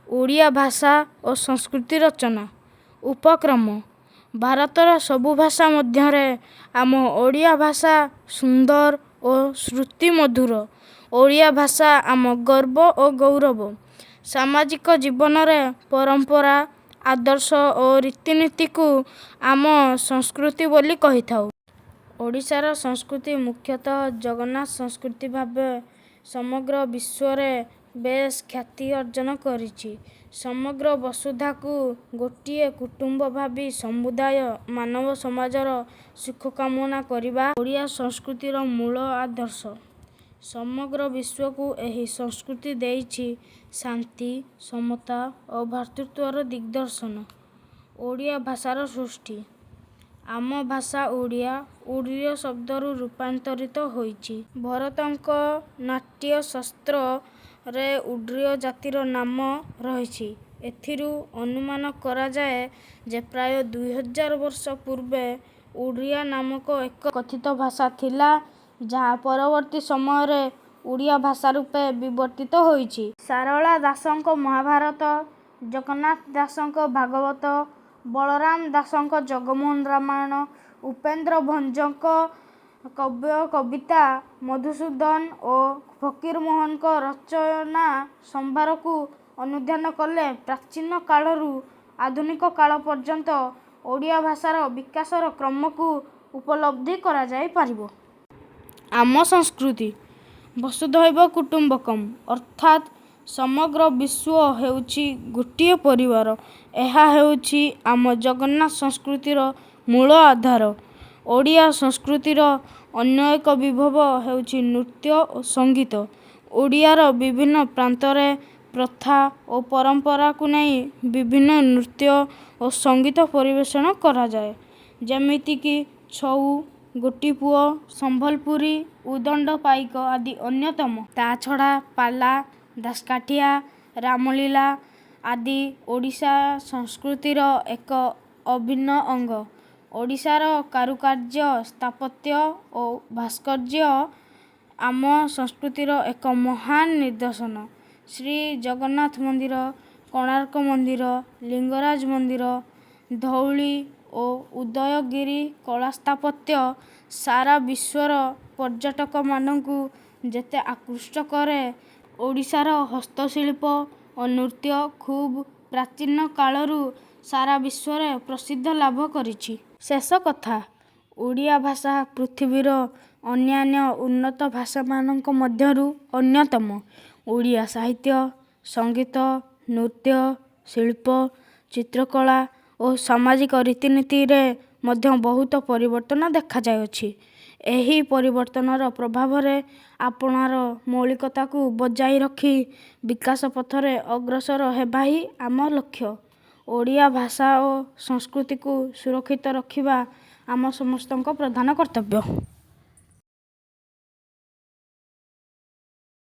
ଓଡ଼ିଆ ଭାଷା ଓ ସଂସ୍କୃତି ରଚନା। ଉପକ୍ରମ ଭାରତର ସବୁ ଭାଷା ମଧ୍ୟରେ ଆମ ଓଡ଼ିଆ ଭାଷା ସୁନ୍ଦର ଓ ଶ୍ରୁତିମଧୁର। ଓଡ଼ିଆ ଭାଷା ଆମ ଗର୍ବ ଓ ଗୌରବ। ସାମାଜିକ ଜୀବନରେ ପରମ୍ପରା, ଆଦର୍ଶ ଓ ରୀତିନୀତିକୁ ଆମ ସଂସ୍କୃତି ବୋଲି କହିଥାଉ। ଓଡ଼ିଶାର ସଂସ୍କୃତି ମୁଖ୍ୟତଃ ଜଗନ୍ନାଥ ସଂସ୍କୃତି ଭାବେ ସମଗ୍ର ବିଶ୍ୱରେ ବେଶ ଖ୍ୟାତି ଅର୍ଜନ କରିଛି। ସମଗ୍ର ବସୁଧାକୁ ଗୋଟିଏ କୁଟୁମ୍ବ ଭାବି ସମୁଦାୟ ମାନବ ସମାଜର ସୁଖ କାମନା କରିବା ଓଡ଼ିଆ ସଂସ୍କୃତିର ମୂଳ ଆଦର୍ଶ। ସମଗ୍ର ବିଶ୍ୱକୁ ଏହି ସଂସ୍କୃତି ଦେଇଛି ଶାନ୍ତି, ସମତା ଓ ଭ୍ରାତୃତ୍ୱର ଦିଗ୍ଦର୍ଶନ। ଓଡ଼ିଆ ଭାଷାର ସୃଷ୍ଟି। ଆମ ଭାଷା ଓଡ଼ିଆ ଉଡ୍ର ଶବ୍ଦରୁ ରୂପାନ୍ତରିତ ହୋଇଛି। ଭରତଙ୍କ ନାଟ୍ୟଶାସ୍ତ୍ରରେ ଉଡ୍ର ଜାତିର ନାମ ରହିଛି। ଏଥିରୁ ଅନୁମାନ କରାଯାଏ ଯେ ପ୍ରାୟ 2000 ବର୍ଷ ପୂର୍ବେ ଓଡ଼ିଆ ନାମକ ଏକ କଥିତ ଭାଷା ଥିଲା, ଯାହା ପରବର୍ତ୍ତୀ ସମୟରେ ଓଡ଼ିଆ ଭାଷା ରୂପେ ବିବର୍ତ୍ତିତ ହୋଇଛି। ସାରଳା ଦାସଙ୍କ ମହାଭାରତ, ଜଗନ୍ନାଥ ଦାସଙ୍କ ଭାଗବତ, ବଳରାମ ଦାସଙ୍କ ଜଗମୋହନ ରାମାୟଣ, ଉପେନ୍ଦ୍ର ଭଞ୍ଜଙ୍କ କାବ୍ୟ କବିତା, ମଧୁସୂଦନ ଓ ଫକୀରମୋହନଙ୍କ ରଚନା ସମ୍ଭାରକୁ ଅନୁଧ୍ୟାନ କଲେ ପ୍ରାଚୀନ କାଳରୁ ଆଧୁନିକ କାଳ ପର୍ଯ୍ୟନ୍ତ ଓଡ଼ିଆ ଭାଷାର ବିକାଶର କ୍ରମକୁ ଉପଲବ୍ଧି କରାଯାଇପାରିବ। ଆମ ସଂସ୍କୃତି। ବସୁଧୈବ କୁଟୁମ୍ବକମ୍ ଅର୍ଥାତ ସମଗ୍ର ବିଶ୍ୱ ହେଉଛି ଗୋଟିଏ ପରିବାର, ଏହା ହେଉଛି ଆମ ଜଗନ୍ନାଥ ସଂସ୍କୃତିର ମୂଳ ଆଧାର। ଓଡ଼ିଆ ସଂସ୍କୃତିର ଅନ୍ୟ ଏକ ବିଭବ ହେଉଛି ନୃତ୍ୟ ଓ ସଙ୍ଗୀତ। ଓଡ଼ିଶାର ବିଭିନ୍ନ ପ୍ରାନ୍ତରେ ପ୍ରଥା ଓ ପରମ୍ପରାକୁ ନେଇ ବିଭିନ୍ନ ନୃତ୍ୟ ଓ ସଙ୍ଗୀତ ପରିବେଷଣ କରାଯାଏ। ଯେମିତିକି ଛଉ, ଗୋଟିପୁଅ, ସମ୍ବଲପୁରୀ, ଉଦଣ୍ଡ ପାଇକ ଆଦି ଅନ୍ୟତମ। ତା'ଛଡ଼ା ପାଲା, ଦାସକାଠିଆ, ରାମଲୀଳା ଆଦି ଓଡ଼ିଶା ସଂସ୍କୃତିର ଏକ ଅଭିନ୍ନ ଅଙ୍ଗ। ଓଡ଼ିଶାର କାରୁକାର୍ଯ୍ୟ, ସ୍ଥାପତ୍ୟ ଓ ଭାସ୍କର୍ଯ୍ୟ ଆମ ସଂସ୍କୃତିର ଏକ ମହାନ ନିଦର୍ଶନ। ଶ୍ରୀଜଗନ୍ନାଥ ମନ୍ଦିର, କୋଣାର୍କ ମନ୍ଦିର, ଲିଙ୍ଗରାଜ ମନ୍ଦିର, ଧଉଳି ଓ ଉଦୟଗିରି କଳା ସ୍ଥାପତ୍ୟ ସାରା ବିଶ୍ୱର ପର୍ଯ୍ୟଟକମାନଙ୍କୁ ଯେତେ ଆକୃଷ୍ଟ କରେ, ଓଡ଼ିଶାର ହସ୍ତଶିଳ୍ପ ଓ ନୃତ୍ୟ ଖୁବ୍ ପ୍ରାଚୀନ କାଳରୁ ସାରା ବିଶ୍ୱରେ ପ୍ରସିଦ୍ଧି ଲାଭ କରିଛି। ଶେଷ କଥା, ଓଡ଼ିଆ ଭାଷା ପୃଥିବୀର ଅନ୍ୟାନ୍ୟ ଉନ୍ନତ ଭାଷାମାନଙ୍କ ମଧ୍ୟରୁ ଅନ୍ୟତମ। ଓଡ଼ିଆ ସାହିତ୍ୟ, ସଙ୍ଗୀତ, ନୃତ୍ୟ, ଶିଳ୍ପ, ଚିତ୍ରକଳା ଓ ସାମାଜିକ ରୀତିନୀତିରେ ମଧ୍ୟ ବହୁତ ପରିବର୍ତ୍ତନ ଦେଖାଯାଉଅଛି। ଏହି ପରିବର୍ତ୍ତନର ପ୍ରଭାବରେ ଆପଣାର ମୌଳିକତାକୁ ବଜାୟ ରଖି ବିକାଶ ପଥରେ ଅଗ୍ରସର ହେବା ହିଁ ଆମ ଲକ୍ଷ୍ୟ। ଓଡ଼ିଆ ଭାଷା ଓ ସଂସ୍କୃତିକୁ ସୁରକ୍ଷିତ ରଖିବା ଆମ ସମସ୍ତଙ୍କ ପ୍ରଧାନ କର୍ତ୍ତବ୍ୟ।